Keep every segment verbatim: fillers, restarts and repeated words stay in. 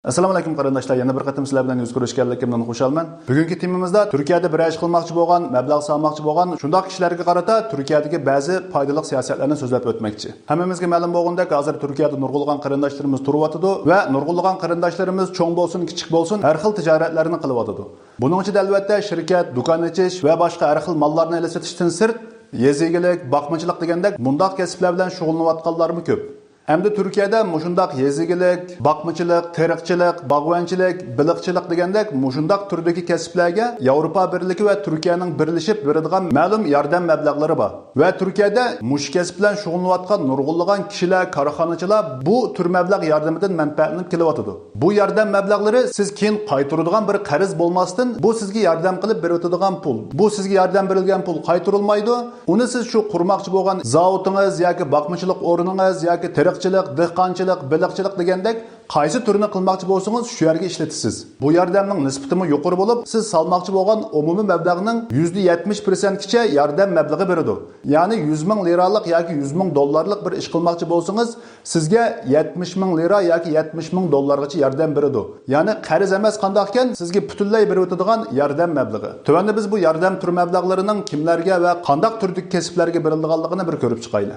ئەسسالامۇ ئەلەيكۇم قېرىنداشلار، يەنە بىر قېتىم سىلەر بىلەن يۈز كۆرۈشكەنلىكىمدىن خۇشالمەن. بۈگۈنكى تېمىمىزدا تۈركىيەدە بىرەر ئىش قىلماقچى بولغان، مەبلەغ سالماقچى بولغان شۇنداق كىشىلەرگە قارىتا تۈركىيەدىكى بەزى پايدىلىق سىياسەتلەرنى سۆزلەپ ئۆتمەكچى. ھەممىمىزگە مەلۇم بولغاندەك، ھازىر تۈركىيەدە نۇرغۇنلىغان قېرىنداشلىرىمىز تۇرۇۋاتىدۇ ۋە نۇرغۇنلىغان قېرىنداشلىرىمىز چوڭ بولسۇن، كىچىك بولسۇن، ھەر خىل تىجارەتلەرنى قىلىۋاتىدۇ. بۇنىڭ ئىچىدە ئەلۋەتتە شىركەت، دۇكان ئېچىش ۋە باشقا ھەر خىل ماللارنى ئېلىپ سېتىشتىن سىرت، يېزا ئىگىلىك، باقمىچىلىق دېگەندەك مۇنداق كەسىپلەر بىلەن شۇغۇللىنىۋاتقانلارمۇ كۆپ. ئەمدى تۈركىيەدە مۇشۇنداق يېزا ئىگىلىك، باقمىچىلىق، تېرىقچىلىق، باغۋەنچىلىك، بېلىقچىلىق دېگەندەك مۇشۇنداق تۈردىكى كەسىپلەرگە ياۋروپا بىرلىكى ۋە تۈركىيەنىڭ بىرلىشىپ بېرىدىغان مەلۇم ياردەم مەبلەغلىرى بار. ۋە تۈركىيەدە مۇشۇ كەسىپ بىلەن شۇغۇللىنىۋاتقان نۇرغۇنلىغان كىشىلەر، كارخانىچىلار بۇ تۈر مەبلەغ ياردىمىدىن مەنپەئەتلىنىپ كېلىۋاتىدۇ. بۇ ياردەم مەبلەغلىرى سىز كېيىن قايتۇرىدىغان بىر قەرز بولماستىن، بۇ سىزگە ياردەم قىلىپ بېرىۋاتىدىغان پۇل. بۇ سىزگە ياردەم بېرىلگەن پۇل قايتۇرۇلمايدۇ. ئۇنى سىز شۇ قۇرماقچى بولغان زاۋۇتىڭىز ياكى باقمىچىلىق ئورنىڭىز ياكى تېرىقچىلىق، دېھقانچىلىق، بېلىقچىلىق دېگەندەك قايسى تۈرنى قىلماقچى بولسىڭىز، شۇ يەرگە ئىشلىتىسىز. بۇ ياردەمنىڭ نىسبىتىمۇ يۇقىرى بولۇپ، سىز سالماقچى بولغان ئومۇمىي مەبلەغنىڭ يۈزدە يەتمىش پىرسەنتكىچە ياردەم مەبلىغى بېرىدۇ. يەنى يۈز مىڭ لىرالىق ياكى يۈز مىڭ دوللارلىق بىر ئىش قىلماقچى بولسىڭىز، سىزگە يەتمىش مىڭ لىرا ياكى يەتمىش مىڭ دوللارغىچە ياردەم بېرىدۇ. يەنى قەرز ئەمەس قانداقكەن، سىزگە پۈتۈنلەي بېرىۋېتىدىغان ياردەم مەبلىغى. تۆۋەندە بىز بۇ ياردەم تۈر مەبلەغلىرىنىڭ كىملەرگە ۋە قانداق تۈردىكى كەسىپلەرگە بېرىلىدىغانلىقىنى بىر كۆرۈپ چىقايلى.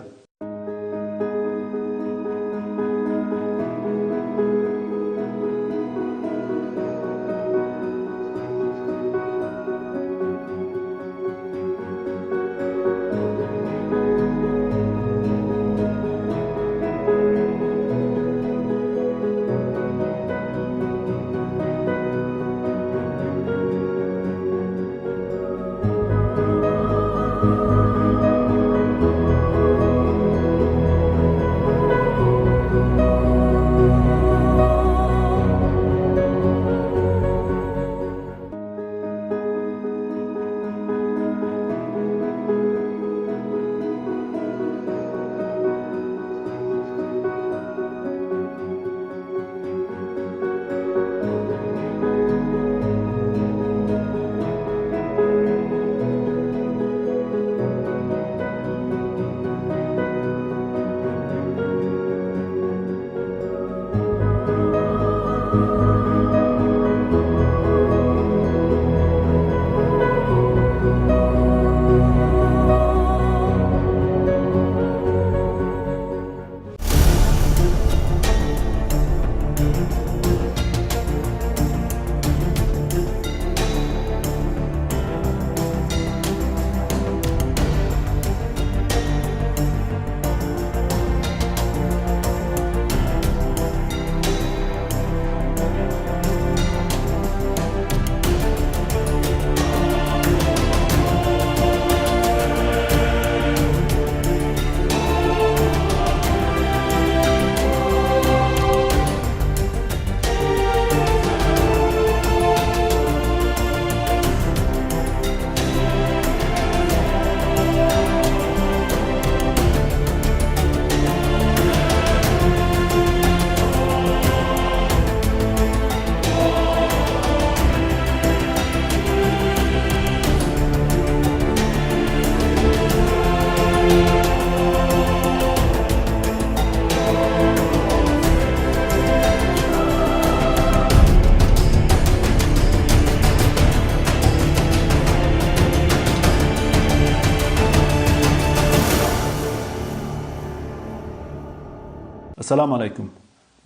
ئەسسالامۇ ئەلەيكۇم.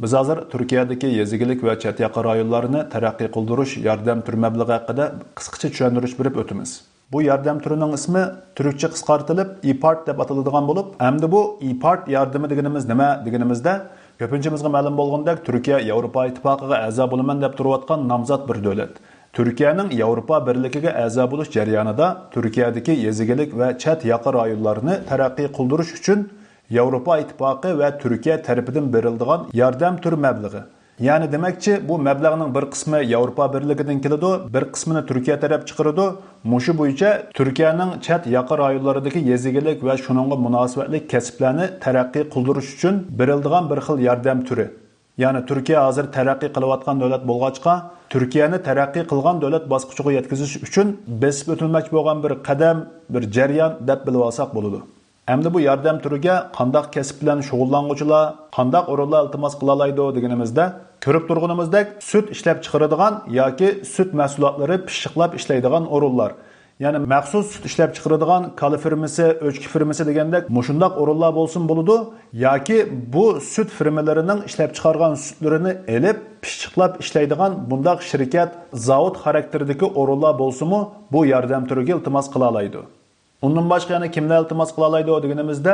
بىز ھازىر تۈركىيەدىكى يېزا ئىگىلىك ۋە چەت ياقا رايونلارنى تەرەققىي قىلدۇرۇش ياردەم تۈر مەبلىغى ھەققىدە قىسقىچە چۈشەندۈرۈش بېرىپ ئۆتىمىز. بۇ ياردەم تۈرىنىڭ ئىسمى تۈركچە قىسقارتىلىپ ئىپارت دەپ ئاتىلىدىغان بولۇپ، ئەمدى بۇ ئىپارت ياردىمى دېگىنىمىز نېمە دېگىنىمىزدە، كۆپىنچىمىزگە مەلۇم بولغىنىدەك، تۈركىيە ياۋروپا ئىتتىپاقىغا ئەزا بولىمەن دەپ تۇرۇۋاتقان نامزات بىر دۆلەت. تۈركىيەنىڭ ياۋروپا بىرلىكىگە ئەزا بولۇش جەريانىدا تۈركىيەدىكى يېزا ئىگىلىك ۋە چەت ياقا رايونلارنى تەرەققىي قىلدۇرۇش ئۈچۈن ياۋروپا ئىتتىپاقى ۋە تۈركىيە تەرىپىدىن بېرىلىدىغان ياردەم تۈر مەبلىغى. يەنى دېمەكچى، بۇ مەبلەغنىڭ بىر قىسمى ياۋروپا بىرلىكىدىن كېلىدۇ، بىر قىسمىنى تۈركىيە تەرەپ چىقىرىدۇ. مۇشۇ بويىچە تۈركىيەنىڭ چەت ياقا رايونلىرىدىكى يېزا ئىگىلىك ۋە شۇنىڭغا مۇناسىۋەتلىك كەسىپلەرنى تەرەققىي قىلدۇرۇش ئۈچۈن بېرىلىدىغان بىر خىل ياردەم تۈرى. يەنى تۈركىيە ھازىر تەرەققىي قىلىۋاتقان دۆلەت بولغاچقا، تۈركىيەنى تەرەققىي قىلغان دۆلەت باسقۇچىغا يەتكۈزۈش ئۈچۈن بېسىپ ئۆتۈلمەكچى بولغان بىر قەدەم، بىر جەريان دەپ بىلىۋالساق بولىدۇ. ئەمدى بۇ ياردەم تۈرىگە قانداق كەسىپ بىلەن شۇغۇللانغۇچىلار، قانداق ئورۇنلار ئىلتىماس قىلالايدۇ دېگىنىمىزدە، كۆرۈپ تۇرغىنىمىزدەك، سۈت ئىشلەپچىقىرىدىغان ياكى سۈت مەھسۇلاتلىرى پىششىقلاپ ئىشلەيدىغان ئورۇنلار، يەنى مەخسۇس سۈت ئىشلەپچىقىرىدىغان كالا فېرمىسى، ئۆچكە فېرمىسى دېگەندەك مۇشۇنداق ئورۇنلار بولسىمۇ بولىدۇ، ياكى بۇ سۈت فېرمىلىرىنىڭ ئىشلەپچىقارغان سۈتلىرىنى ئېلىپ پىششىقلاپ ئىشلەيدىغان بۇنداق شىركەت، زاۋۇت خاراكتېرىدىكى ئورۇنلار بولسىمۇ بۇ ياردەم تۈرىگە ئىلتىماس قىلالايدۇ. ئۇندىن باشقا يەنە كىملەر ئىلتىماس قىلالايدۇ دېگىنىمىزدە،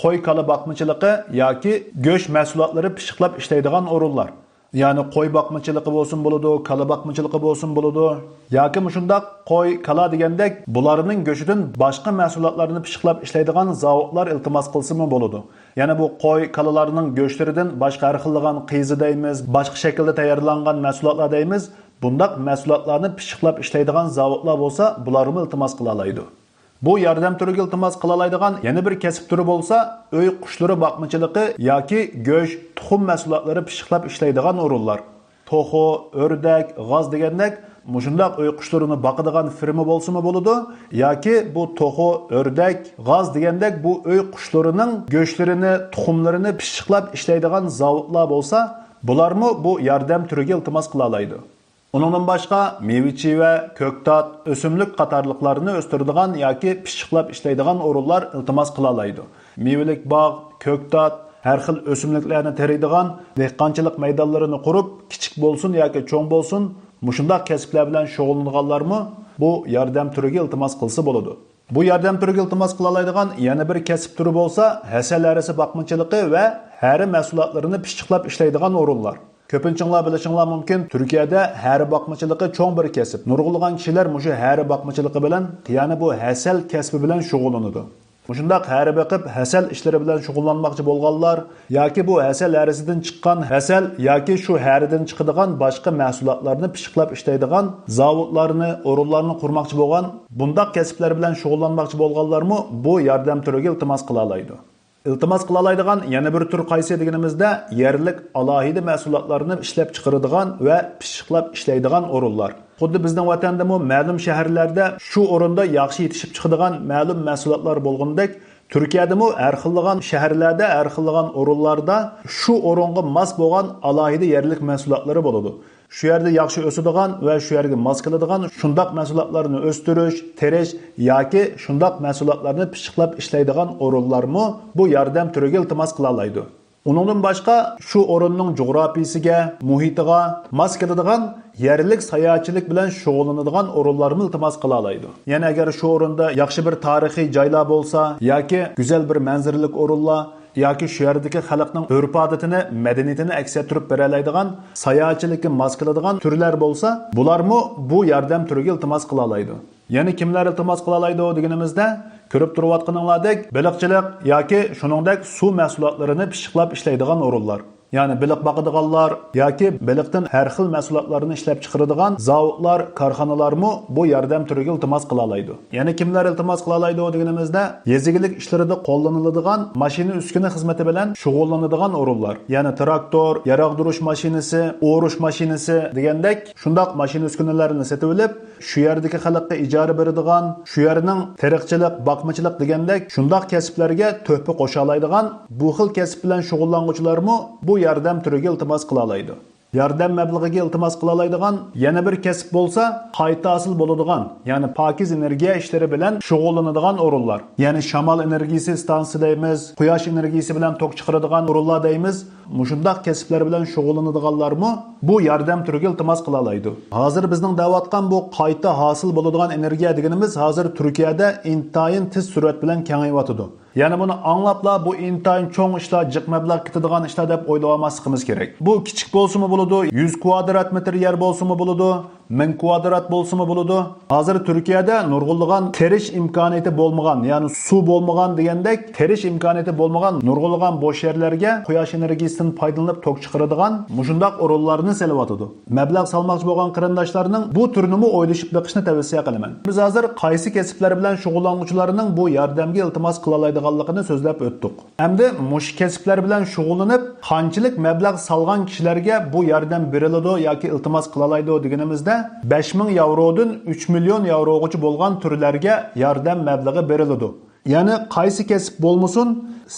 قوي-كالا باقمىچىلىقى ياكى گۆش مەھسۇلاتلىرى پىششىقلاپ ئىشلەيدىغان ئورۇنلار. يەنى قوي باقمىچىلىقى بولسۇن بولىدۇ، كالا باقمىچىلىقى بولسۇن بولىدۇ. ياكى مۇشۇنداق قوي، كالا دېگەندەك بۇلارنىڭ گۆشىدىن باشقا مەھسۇلاتلارنى پىششىقلاپ ئىشلەيدىغان زاۋۇتلار ئىلتىماس قىلسىمۇ بولىدۇ. يەنە بۇ قوي، كالىلارنىڭ گۆشلىرىدىن باشقا ھەر خىللىغان قىزا دەيمىز، باشقا شەكىلدە تەييارلانغان مەھسۇلاتلار دەيمىز، بۇنداق مەھسۇلاتلارنى پىششىقلاپ ئىشلەيدىغان زاۋۇتلار بولسا بۇلارمۇ ئىلتىماس قىلالايدۇ. بۇ ياردەم تۈرىگە ئىلتىماس قىلالايدىغان يەنە بىر كەسىپ تۈرى بولسا، ئۆي قۇشلىرى باقمىچىلىقى ياكى گۆش، تۇخۇم مەھسۇلاتلىرى پىششىقلاپ ئىشلەيدىغان ئورۇنلار. توخۇ، ئۆردەك، غاز دېگەندەك مۇشۇنداق ئۆي قۇشلىرىنى باقىدىغان فېرما بولسىمۇ بولىدۇ، ياكى بۇ توخۇ، ئۆردەك، غاز دېگەندەك بۇ ئۆي قۇشلىرىنىڭ گۆشلىرىنى، تۇخۇملىرىنى پىششىقلاپ ئىشلەيدىغان زاۋۇتلار بولسا، بۇلارمۇ بۇ ياردەم تۈرىگە ئىلتىماس قىلالايدۇ. ئۇنىڭدىن باشقا مېۋە-چېۋە، كۆكتات، ئۆسۈملۈك قاتارلىقلارنى ئۆستۈرىدىغان ياكى پىششىقلاپ ئىشلەيدىغان ئورۇنلار ئىلتىماس قىلالايدۇ. مېۋىلىك باغ، كۆكتات، ھەر خىل ئۆسۈملۈكلەرنى تېرىيدىغان، دېھقانچىلىق مەيدانلىرىنى قۇرۇپ، كىچىك بولسۇن ياكى چوڭ بولسۇن، مۇشۇنداق كەسىپلەر بىلەن شۇغۇللىنىدىغانلارمۇ بۇ ياردەم تۈرىگە ئىلتىماس قىلسا بولىدۇ. بۇ ياردەم تۈرىگە ئىلتىماس قىلالايدىغان يەنە بىر كەسىپ تۈرى بولسا، ھەسەل ھەرىسى باقمىچىلىقى ۋە ھەرە مەھسۇلاتلىرىنى پىششىقلاپ ئىشلەيدىغان ئورۇنلار. كۆپىنچىڭلار بىلىشىڭلار مۇمكىن، تۈركىيەدە ھەرە باقمىچىلىقى چوڭ بىر كەسىپ. نۇرغۇنلىغان كىشىلەر مۇشۇ ھەرە باقمىچىلىقى بىلەن، يەنى بۇ ھەسەل كەسپى بىلەن شۇغۇللىنىدۇ. مۇشۇنداق ھەرە بېقىپ، ھەسەل ئىشلىرى بىلەن شۇغۇللانماقچى بولغانلار ياكى بۇ ھەسەل ھەرىسىدىن چىققان ھەسەل ياكى شۇ ھەرىدىن چىقىدىغان باشقا مەھسۇلاتلارنى پىششىقلاپ ئىشلەيدىغان زاۋۇتلارنى، ئورۇنلارنى قۇرماقچى بولغان، بۇنداق كەسىپلەر بىلەن شۇغۇللانماقچى بولغانلارمۇ بۇ ياردەم تۈرىگە ئىلتىماس قىلالايدۇ. ئىلتىماس قىلالايدىغان يەنە بىر تۈر قايسى دېگىنىمىزدە، يەرلىك ئالاھىدە مەھسۇلاتلارنى ئىشلەپچىقىرىدىغان ۋە پىششىقلاپ ئىشلەيدىغان ئورۇنلار. خۇددى بىزنىڭ ۋەتەندىمۇ مەلۇم شەھەرلەردە شۇ ئورۇندا ياخشى يېتىشىپ چىقىدىغان مەلۇم مەھسۇلاتلار بولغىنىدەك، تۈركىيەدىمۇ ھەر خىللىغان شەھەرلەردە، ھەر خىللىغان ئورۇنلاردا شۇ ئورۇنغا ماس بولغان ئالاھىدە يەرلىك مەھسۇلاتلىرى بولىدۇ. شۇ يەردە ياخشى ئۆسىدىغان ۋە شۇ يەرگە ماس كېلىدىغان شۇنداق مەھسۇلاتلارنى ئۆستۈرۈش، تېرىش ياكى شۇنداق مەھسۇلاتلارنى پىششىقلاپ ئىشلەيدىغان ئورۇنلارمۇ بۇ ياردەم تۈرىگە ئىلتىماس قىلالايدۇ. ئۇنىڭدىن باشقا، شۇ ئورۇننىڭ جۇغراپىيىسىگە، مۇھىتىغا ماس كېلىدىغان يەرلىك ساياھەتچىلىك بىلەن شۇغۇللىنىدىغان ئورۇنلارمۇ ئىلتىماس قىلالايدۇ. يەنە ئەگەر شۇ ئورۇندا ياخشى بىر تارىخىي جايلار بولسا ياكى گۈزەل بىر مەنزىرىلىك ئورۇنلار ياكى شۇ يەردىكى خەلقنىڭ ئۆرپ-ئادىتىنى، مەدەنىيىتىنى ئەكس ئەتتۈرۈپ بېرەلەيدىغان، ساياھەتچىلىككە ماس كېلىدىغان تۈرلەر بولسا، بۇلارمۇ بۇ ياردەم تۈرىگە ئىلتىماس قىلالايدۇ. يەنە كىملەر ئىلتىماس قىلالايدۇ دېگىنىمىزدە، كۆرۈپ تۇرۇۋاتقىنىڭلاردەك، بېلىقچىلىق ياكى شۇنىڭدەك سۇ مەھسۇلاتلىرىنى پىششىقلاپ ئىشلەيدىغان ئورۇنلار، يەنى بېلىق باقىدىغانلار ياكى بېلىقتىن ھەر خىل مەھسۇلاتلارنى ئىشلەپچىقىرىدىغان زاۋۇتلار، كارخانىلارمۇ بۇ ياردەم تۈرىگە ئىلتىماس قىلالايدۇ. يەنە كىملەر ئىلتىماس قىلالايدۇ دېگىنىمىزدە، يېزا ئىگىلىك ئىشلىرىدا قوللىنىلىدىغان ماشىنا ئۈسكۈنە خىزمىتى بىلەن شۇغۇللىنىدىغان ئورۇنلار، يەنى تىراكتور، ياراغ دۇرۇش ماشىنىسى، ئورۇش ماشىنىسى دېگەندەك شۇنداق ماشىنا ئۈسكۈنىلەرنى سېتىۋېلىپ، شۇ يەردىكى خەلققە ئىجارە بېرىدىغان، شۇ يەرنىڭ تېرىقچىلىق، باقمىچىلىق دېگەندەك شۇنداق كەسىپلەرگە تۆھپە قوشالايدىغان بۇ خىل كەسىپ بىلەن شۇغۇللانغۇچىلارمۇ بۇ ياردەم تۈرىگە ئىلتىماس قىلالايدۇ. ياردەم مەبلىغىگە ئىلتىماس قىلالايدىغان يەنە بىر كەسىپ بولسا، قايتا ھاسىل بولىدىغان، يەنى پاكىز ئېنېرگىيە ئىشلىرى بىلەن شۇغۇللىنىدىغان ئورۇنلار. يەنى شامال ئېنېرگىيىسى ئىستانسىسى دەيمىز، قۇياش ئېنېرگىيىسى بىلەن توك چىقىرىدىغان ئورۇنلار دەيمىز. مۇشۇنداق كەسىپلەر بىلەن شۇغۇللىنىدىغانلارمۇ بۇ ياردەم تۈرىگە ئىلتىماس قىلالايدۇ. ھازىر بىزنىڭ دەۋاتقان بۇ قايتا ھاسىل بولىدىغان ئېنېرگىيە دېگىنىمىز ھازىر تۈركىيەدە ئىنتايىن تېز سۈرئەت بىلەن كېڭىيىۋاتىدۇ. يەنى بۇنى ئاڭلاپلا بۇ ئىنتايىن چوڭ ئىشلار، جىق مەبلەغ كېتىدىغان ئىشلار دەپ ئويلىۋالماسلىقىمىز كېرەك. بۇ كىچىك بولسىمۇ بولىدۇ، يۈز كۋادرات مېتىر يەر بولسىمۇ بولىدۇ، مىڭ كۋادرات بولسىمۇ بولىدۇ. ھازىر تۈركىيەدە نۇرغۇنلىغان تېرىش ئىمكانىيىتى بولمىغان، يەنى سۇ بولمىغان دېگەندەك، تېرىش ئىمكانىيىتى بولمىغان نۇرغۇنلىغان بوش يەرلەرگە قۇياش ئېنېرگىيىسىدىن پايدىلىنىپ توك چىقىرىدىغان مۇشۇنداق ئورۇنلارنى سېلىۋاتىدۇ. مەبلەغ سالماقچى بولغان قېرىنداشلارنىڭ بۇ تۈرنىمۇ ئويلىشىپ بېقىشنى تەۋسىيە قىلىمەن. بىز ھازىر قايسى كەسىپلەر بىلەن شۇغۇللانغۇچىلارنىڭ بۇ ياردەمگە ئىلتىماس قىلالايدىغانلىقىنى سۆزلەپ ئۆتتۇق. ئەمدى مۇشۇ كەسىپلەر بىلەن شۇغۇللىنىپ، قانچىلىك مەبلەغ سالغان كىشىلەرگە بۇ ياردەم بېرىلىدۇ ياكى ئىلتىماس قىلالايدۇ دېگىنىمىزدە، بەش مىڭ ياۋرودىن ئۈچ مىليون ياۋروغىچە بولغان تۈرلەرگە ياردەم مەبلىغى بېرىلىدۇ. يەنى قايسى كەسىپ بولمىسۇن،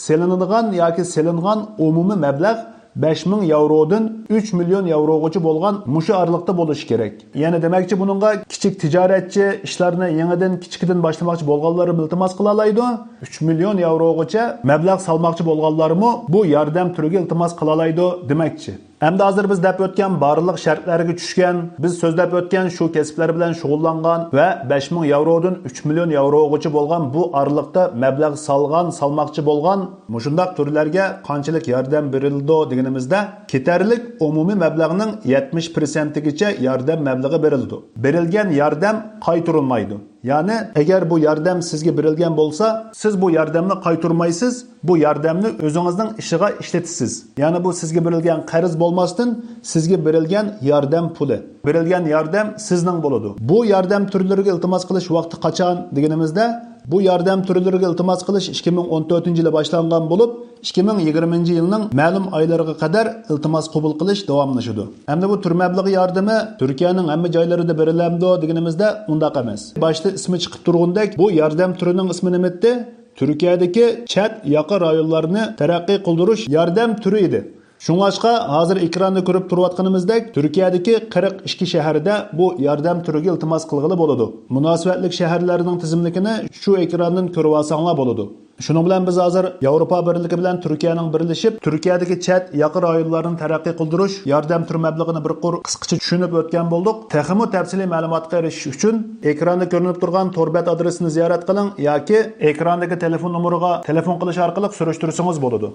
سېلىنىدىغان ياكى سېلىنغان ئومۇمىي مەبلەغ بەش مىڭ ياۋرودىن ئۈچ مىليون ياۋروغىچە بولغان مۇشۇ ئارىلىقتا بولۇشى كېرەك. يەنى دېمەكچى، بۇنىڭغا كىچىك تىجارەتچى، ئىشلارنى يېڭىدىن، كىچىكىدىن باشلىماقچى بولغانلارمۇ ئىلتىماس قىلالايدۇ. ئۈچ مىليون ياۋروغىچە مەبلەغ سالماقچى بولغانلارمۇ بۇ ياردەم تۈرىگە ئىلتىماس قىلالايدۇ دېمەكچى. ئەمدى ھازىر بىز دەپ ئۆتكەن بارلىق شەرتلەرگە چۈشكەن، بىز سۆزلەپ ئۆتكەن شۇ كەسىپلەر بىلەن شۇغۇللانغان ۋە بەش مىڭ ياۋرودىن ئۈچ مىليون ياۋروغىچە بولغان بۇ ئارىلىقتا مەبلەغ سالغان، سالماقچى بولغان مۇشۇنداق تۈرلەرگە قانچىلىك ياردەم بېرىلىدۇ دېگىنىمىزدە، كېتەرلىك ئومۇمىي مەبلەغنىڭ يەتمىش پىرسەنتىگىچە ياردەم مەبلىغى بېرىلىدۇ. بېرىلگەن ياردەم قايتۇرۇلمايدۇ. يەنى، ئەگەر بۇ ياردەم سىزگە بېرىلگەن بولسا، سىز بۇ ياردەمنى قايتۇرمايسىز، بۇ ياردەمنى ئۆزىڭىزنىڭ ئىشىغا ئىشلىتىسىز. يەنى بۇ سىزگە بېرىلگەن قەرز بولماستىن، سىزگە بېرىلگەن ياردەم پۇلى. بېرىلگەن ياردەم سىزنىڭ بولىدۇ. بۇ ياردەم تۈرلىرىگە ئىلتىماس قىلىش ۋاقتى قاچان دېگىنىمىزدە، بۇ ياردەم تۈرلىرىگە ئىلتىماس قىلىش ئىككى مىڭ ئون تۆتىنچى يىلى باشلانغان بولۇپ، ئىككى مىڭ يىگىرمىنچى يىلنىڭ مەلۇم ئايلىرىغا قەدەر ئىلتىماس قوبۇل قىلىش داۋاملىشىدۇ. ئەمدى بۇ تۈر مەبلىغى ياردىمى تۈركىيەنىڭ ھەممە جايلىرىدا بېرىلەمدۇ دېگىنىمىزدە ئۇنداق ئەمەس. باشتا ئىسمى چىقىپ تۇرغۇندەك، بۇ ياردەم تۈرىنىڭ ئىسمى نېمە ئىدى؟ تۈركىيەدىكى چەت ياقا رايونلارنى تەرەققىي قىلدۇرۇش ياردەم تۈرى ئىدى. شۇڭلاشقا، ھازىر ئېكراندا كۆرۈپ تۇرۇۋاتقىنىمىزدەك، تۈركىيەدىكى قىرىق ئىككى شەھەردە بۇ ياردەم تۈرىگە ئىلتىماس قىلغىلى بولىدۇ. مۇناسىۋەتلىك شەھەرلەرنىڭ تىزىملىكىنى شۇ ئېكراندىن كۆرۈۋالساڭلار بولىدۇ. شۇنىڭ بىلەن بىز ھازىر ياۋروپا بىرلىكى بىلەن تۈركىيەنىڭ بىرلىشىپ، تۈركىيەدىكى چەت ياقا رايونلارنى تەرەققىي قىلدۇرۇش ياردەم تۈر مەبلىغىنى بىر قۇر قىسقىچە چۈشىنىپ ئۆتكەن بولدۇق. تېخىمۇ تەپسىلىي مەلۇماتقا ئېرىشىش ئۈچۈن ئېكراندا كۆرۈنۈپ تۇرغان تور بەت ئادرېسىنى زىيارەت قىلىڭ ياكى ئېكراندىكى تېلېفون نومۇرىغا تېلېفون قىلىش ئارقىلىق سۈرۈشتۈرسىڭىز بولىدۇ.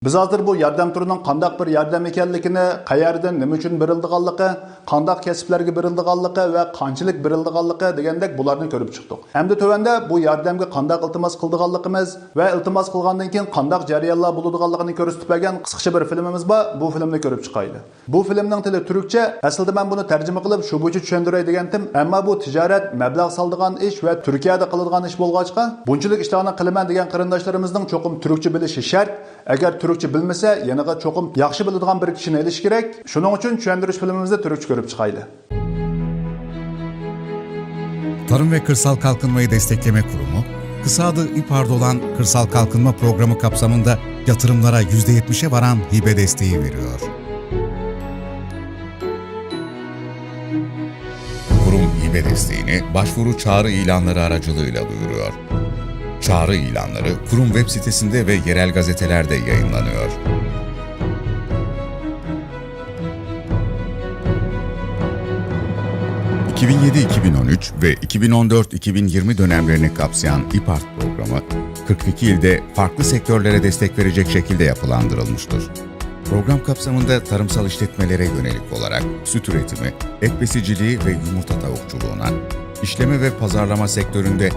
بىز ھازىر بۇ ياردەم تۈرىنىڭ قانداق بىر ياردەم ئىكەنلىكىنى، قەيەردىن، نېمە ئۈچۈن بېرىلىدىغانلىقى، قانداق كەسىپلەرگە بېرىلىدىغانلىقى ۋە قانچىلىك بېرىلىدىغانلىقى دېگەندەك بۇلارنى كۆرۈپ چىقتۇق. ئەمدى تۆۋەندە بۇ ياردەمگە قانداق ئىلتىماس قىلىدىغانلىقىمىز ۋە ئىلتىماس قىلغاندىن كېيىن قانداق جەريانلار بولىدىغانلىقىنى كۆرسىتىپ بەرگەن قىسقىچە بىر فىلىمىمىز بار، بۇ فىلىمنى كۆرۈپ چىقايلى. بۇ فىلىمنىڭ تىلى تۈركچە، ئەسلىدە مەن بۇنى تەرجىمە قىلىپ، شۇ بويىچە چۈشەندۈرەي دېگەنتىم، ئەمما بۇ تىجارەت، مەبلەغ سالىدىغان ئىش ۋە تۈركىيەدە قىلىدىغان ئىش بولغاچقا، بۇنچىلىك ئىشلارنى قىلىمەن دېگەن قېرىنداشلىرىمىزنىڭ چوقۇم تۈركچە بىلىشى شەرت. ئەگەر تۈركچە بىلمىسە، يېنىغا چوقۇم ياخشى بىلىدىغان بىر كىشىنى ئېلىشى كېرەك. شۇنىڭ ئۈچۈن چۈشەندۈرۈش فىلىمىمىزنى تۈركچە كۆرۈپ چىقايلى. Tarım ve Kırsal Kalkınmayı Destekleme Kurumu, kısa adı İPARD olan Kırsal Kalkınma Programı kapsamında yatırımlara yüzde yetmişe varan hibe desteği veriyor. Kurum hibe desteğini başvuru çağrı ilanları aracılığıyla duyuruyor. Çağrı ilanları kurum web sitesinde ve yerel gazetelerde yayınlanıyor. İki bin yedi iki bin on üç ve iki bin on dört iki bin yirmi dönemlerini kapsayan İPARD programı, kırk iki ilde farklı sektörlere destek verecek şekilde yapılandırılmıştır. Program kapsamında tarımsal işletmelere yönelik olarak süt üretimi, et besiciliği ve yumurta tavukçuluğuna, işleme ve pazarlama sektöründe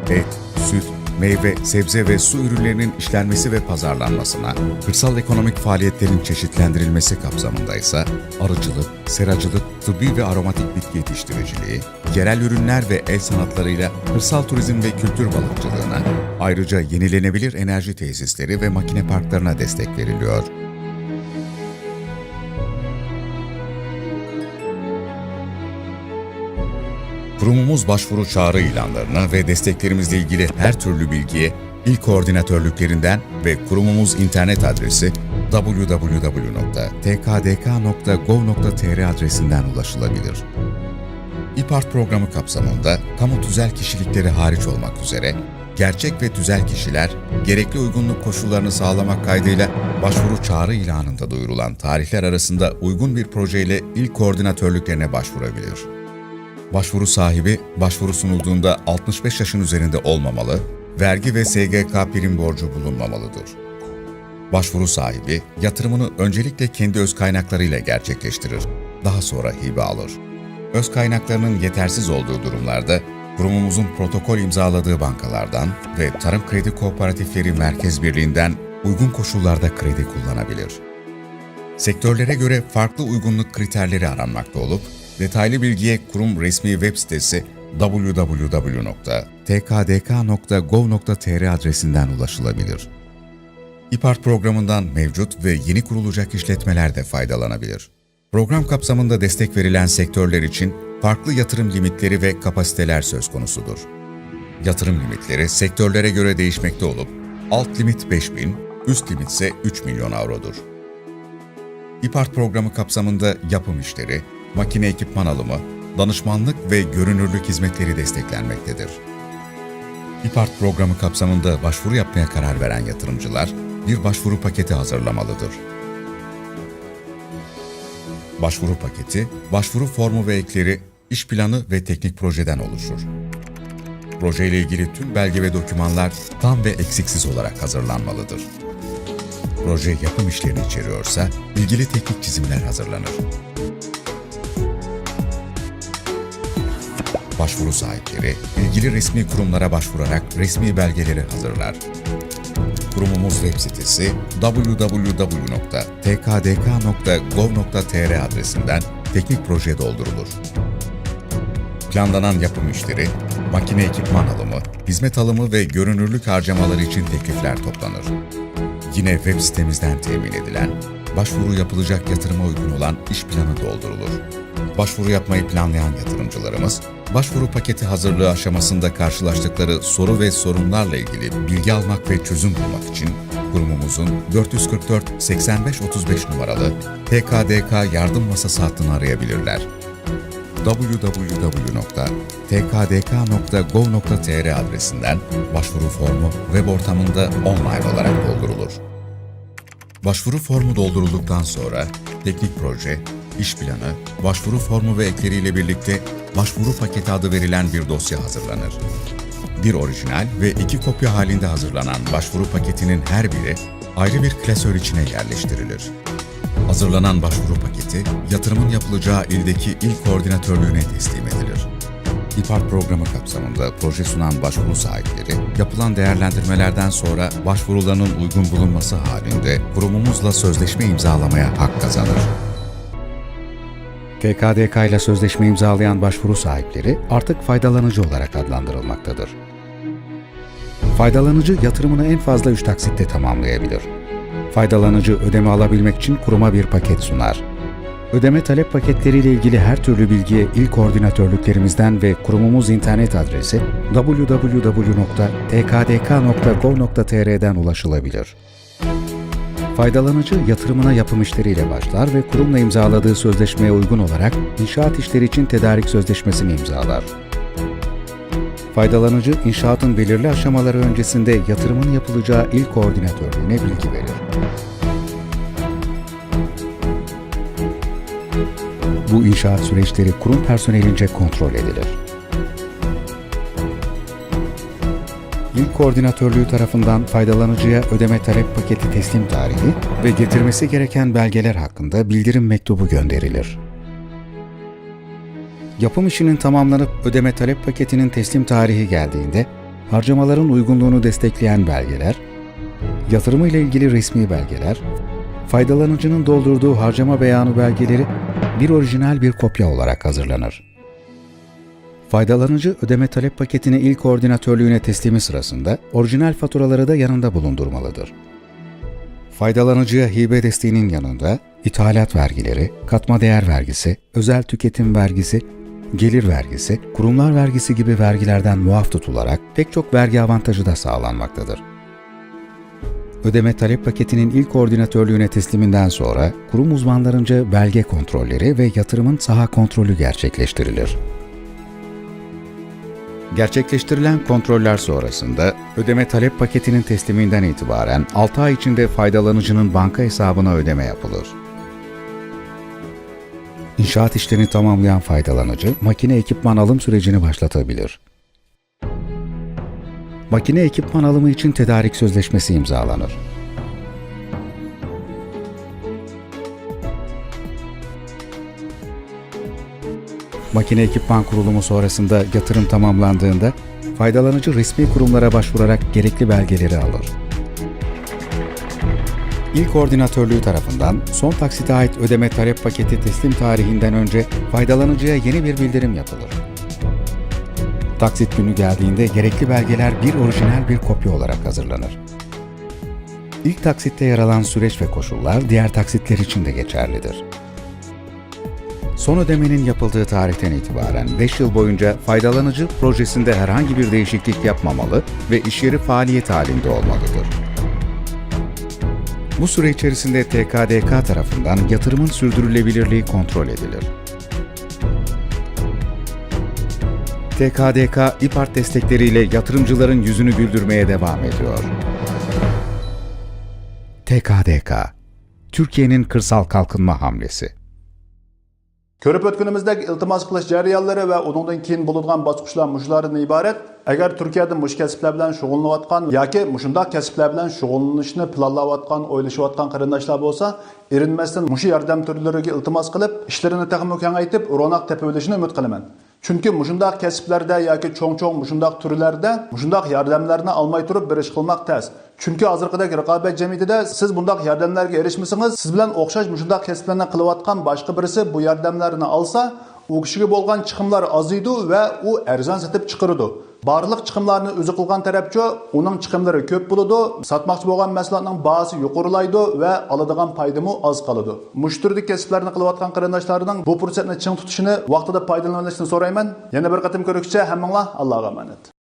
et, süt, meyve, sebze ve su ürünlerinin işlenmesi ve pazarlanmasına, kırsal ekonomik faaliyetlerin çeşitlendirilmesi kapsamında ise arıcılık, seracılık, tıbbi ve aromatik bitki yetiştiriciliği, yerel ürünler ve el sanatlarıyla kırsal turizm ve kültür balıkçılığına, ayrıca yenilenebilir enerji tesisleri ve makine parklarına destek veriliyor. Kurumumuz başvuru çağrı ilanlarına ve desteklerimizle ilgili her türlü bilgiye il koordinatörlüklerinden ve kurumumuz internet adresi w w w nokta t k d k nokta gov nokta t r adresinden ulaşılabilir. İPARD programı kapsamında kamu tüzel kişilikleri hariç olmak üzere gerçek ve tüzel kişiler gerekli uygunluk koşullarını sağlamak kaydıyla başvuru çağrı ilanında duyurulan tarihler arasında uygun bir projeyle il koordinatörlüklerine başvurabilir. Başvuru sahibi, başvuru sunulduğunda altmış beş yaşın üzerinde olmamalı, vergi ve S G K prim borcu bulunmamalıdır. Başvuru sahibi yatırımını öncelikle kendi öz kaynaklarıyla gerçekleştirir, daha sonra hibe alır. Öz kaynaklarının yetersiz olduğu durumlarda kurumumuzun protokol imzaladığı bankalardan ve Tarım Kredi Kooperatifleri Merkez Birliği'nden uygun koşullarda kredi kullanabilir. Sektörlere göre farklı uygunluk kriterleri aranmakta olup, detaylı bilgiye kurum resmi web sitesi w w w nokta t k d k nokta gov nokta t r adresinden ulaşılabilir. İPARD programından mevcut ve yeni kurulacak işletmeler de faydalanabilir. Program kapsamında destek verilen sektörler için farklı yatırım limitleri ve kapasiteler söz konusudur. Yatırım limitleri sektörlere göre değişmekte olup, alt limit beş bin, Üst limit ise üç milyon avrodur. İPART programı kapsamında yapım işleri, makine ekipman alımı, danışmanlık ve görünürlük hizmetleri desteklenmektedir. İPART programı kapsamında başvuru yapmaya karar veren yatırımcılar bir başvuru paketi hazırlamalıdır. Başvuru paketi, başvuru formu ve ekleri, iş planı ve teknik projeden oluşur. Proje ile ilgili tüm belge ve dokümanlar tam ve eksiksiz olarak hazırlanmalıdır. Proje yapım işlerini içeriyorsa ilgili teknik çizimler hazırlanır. Başvuru sahipleri ilgili resmi kurumlara başvurarak resmi belgeleri hazırlar. Kurumumuz web sitesi w w w nokta t k d k nokta gov nokta t r adresinden teknik proje doldurulur. Planlanan yapım işleri, makine ekipman alımı, hizmet alımı ve görünürlük harcamaları için teklifler toplanır. Yine web sitemizden temin edilen, başvuru yapılacak yatırıma uygun olan iş planı doldurulur. Başvuru yapmayı planlayan yatırımcılarımız, başvuru paketi hazırlığı aşamasında karşılaştıkları soru ve sorunlarla ilgili bilgi almak ve çözüm bulmak için kurumumuzun dört yüz kırk dört seksen beş otuz beş numaralı T K D K yardım masası hattını arayabilirler. w w w nokta t k d k nokta gov nokta t r adresinden başvuru formu web ortamında online olarak doldurulur. Başvuru formu doldurulduktan sonra teknik proje, iş planı, başvuru formu ve ekleriyle birlikte başvuru paketi adı verilen bir dosya hazırlanır. Bir orijinal ve iki kopya halinde hazırlanan başvuru paketinin her biri ayrı bir klasör içine yerleştirilir. Hazırlanan başvuru paketi yatırımın yapılacağı ildeki il koordinatörlüğüne teslim edilir. İPART programı kapsamında proje sunan başvuru sahipleri yapılan değerlendirmelerden sonra başvurularının uygun bulunması halinde kurumumuzla sözleşme imzalamaya hak kazanır. T K D K ile sözleşme imzalayan başvuru sahipleri artık faydalanıcı olarak adlandırılmaktadır. Faydalanıcı yatırımını en fazla üç taksitte tamamlayabilir. Faydalanıcı ödeme alabilmek için kuruma bir paket sunar. Ödeme talep paketleri ile ilgili her türlü bilgiye il koordinatörlüklerimizden ve kurumumuz internet adresi w w w nokta t k d k nokta gov nokta t r'den ulaşılabilir. Faydalanıcı yatırımına yapım işleriyle başlar ve kurumla imzaladığı sözleşmeye uygun olarak inşaat işleri için tedarik sözleşmesini imzalar. Faydalanıcı inşaatın belirli aşamaları öncesinde yatırımın yapılacağı il koordinatörlüğüne bilgi verir. Bu inşaat süreçleri kurum personelince kontrol edilir. İl koordinatörlüğü tarafından faydalanıcıya ödeme talep paketi teslim tarihi ve getirmesi gereken belgeler hakkında bildirim mektubu gönderilir. Yapım işinin tamamlanıp ödeme talep paketinin teslim tarihi geldiğinde harcamaların uygunluğunu destekleyen belgeler, yatırımı ile ilgili resmi belgeler, faydalanıcının doldurduğu harcama beyanı belgeleri bir orijinal bir kopya olarak hazırlanır. Faydalanıcı ödeme talep paketini il koordinatörlüğüne teslimi sırasında orijinal faturaları da yanında bulundurmalıdır. Faydalanıcıya hibe desteğinin yanında ithalat vergileri, katma değer vergisi, özel tüketim vergisi, gelir vergisi, kurumlar vergisi gibi vergilerden muaf tutularak pek çok vergi avantajı da sağlanmaktadır. Ödeme talep paketinin il koordinatörlüğüne tesliminden sonra kurum uzmanlarınca belge kontrolleri ve yatırımın saha kontrolü gerçekleştirilir. Gerçekleştirilen kontroller sonrasında ödeme talep paketinin tesliminden itibaren altı ay içinde faydalanıcının banka hesabına ödeme yapılır. İnşaat işlerini tamamlayan faydalanıcı makine ekipman alım sürecini başlatabilir. Makine ekipman alımı için tedarik sözleşmesi imzalanır. Makine ekipman kurulumu sonrasında yatırım tamamlandığında faydalanıcı resmi kurumlara başvurarak gerekli belgeleri alır. İl koordinatörlüğü tarafından son taksite ait ödeme talep paketi teslim tarihinden önce faydalanıcıya yeni bir bildirim yapılır. Taksit günü geldiğinde gerekli belgeler bir orijinal bir kopya olarak hazırlanır. İlk taksitte yer alan süreç ve koşullar diğer taksitler için de geçerlidir. Son ödemenin yapıldığı tarihten itibaren beş yıl boyunca faydalanıcı projesinde herhangi bir değişiklik yapmamalı ve iş yeri faaliyet halinde olmalıdır. Bu süre içerisinde T K D K tarafından yatırımın sürdürülebilirliği kontrol edilir. T K D K İPART destekleriyle yatırımcıların yüzünü güldürmeye devam ediyor. T K D K, Türkiye'nin kırsal kalkınma hamlesi. كۆرۈپ ئۆتكىنىمىزدەك، ئىلتىماس قىلىش جەريانلىرى ۋە ئۇنىڭدىن كېيىن بولىدىغان باسقۇچلار مۇشۇلاردىن ئىبارەت. ئەگەر تۈركىيەدە مۇشۇ كەسىپلەر بىلەن شۇغۇللىنىۋاتقان ياكى مۇشۇنداق كەسىپلەر بىلەن شۇغۇللىنىشنى پىلانلاۋاتقان، ئويلىشىۋاتقان قېرىنداشلار بولسا، ئېرىنمەستىن مۇشۇ ياردەم تۈرلىرىگە ئىلتىماس قىلىپ، ئىشلىرىنى تېخىمۇ كېڭەيتىپ، روناق تېپىۋېلىشىنى ئۈمىد قىلىمەن. چۈنكى مۇشۇنداق كەسىپلەردە ياكى چوڭ-چوڭ مۇشۇنداق تۈرلەردە مۇشۇنداق ياردەملەرنى ئالماي تۇرۇپ بىر ئىش قىلماق تەس. چۈنكى ھازىرقىدەك رىقابەت جەمئىيىتىدە سىز بۇنداق ياردەملەرگە ئېرىشمىسىڭىز، سىز بىلەن ئوخشاش مۇشۇنداق كەسىپلەرنى قىلىۋاتقان باشقا بىرسى بۇ ياردەملەرنى ئالسا، ئۇ كىشىگە بولغان چىقىملار ئازىيىدۇ ۋە ئۇ ئەرزان سېتىپ چىقىرىدۇ. بارلىق چىقىملارنى ئۆزى قىلغان تەرەپچۇ، ئۇنىڭ چىقىملىرى كۆپ بولىدۇ، ساتماقچى بولغان مەھسۇلاتنىڭ باھاسى يۇقىرىلايدۇ ۋە ئالىدىغان پايدىمۇ ئاز قالىدۇ. مۇشۇ تۈردىكى كەسىپلەرنى قىلىۋاتقان قېرىنداشلارنىڭ بۇ پۇرسەتنى چىڭ تۇتۇشىنى، ۋاقتىدا پايدىلىنىۋېلىشىنى سورايمەن. يەنە بىر قېتىم كۆرۈشكىچە ھەممىڭلار ئاللاغا ئامانەت.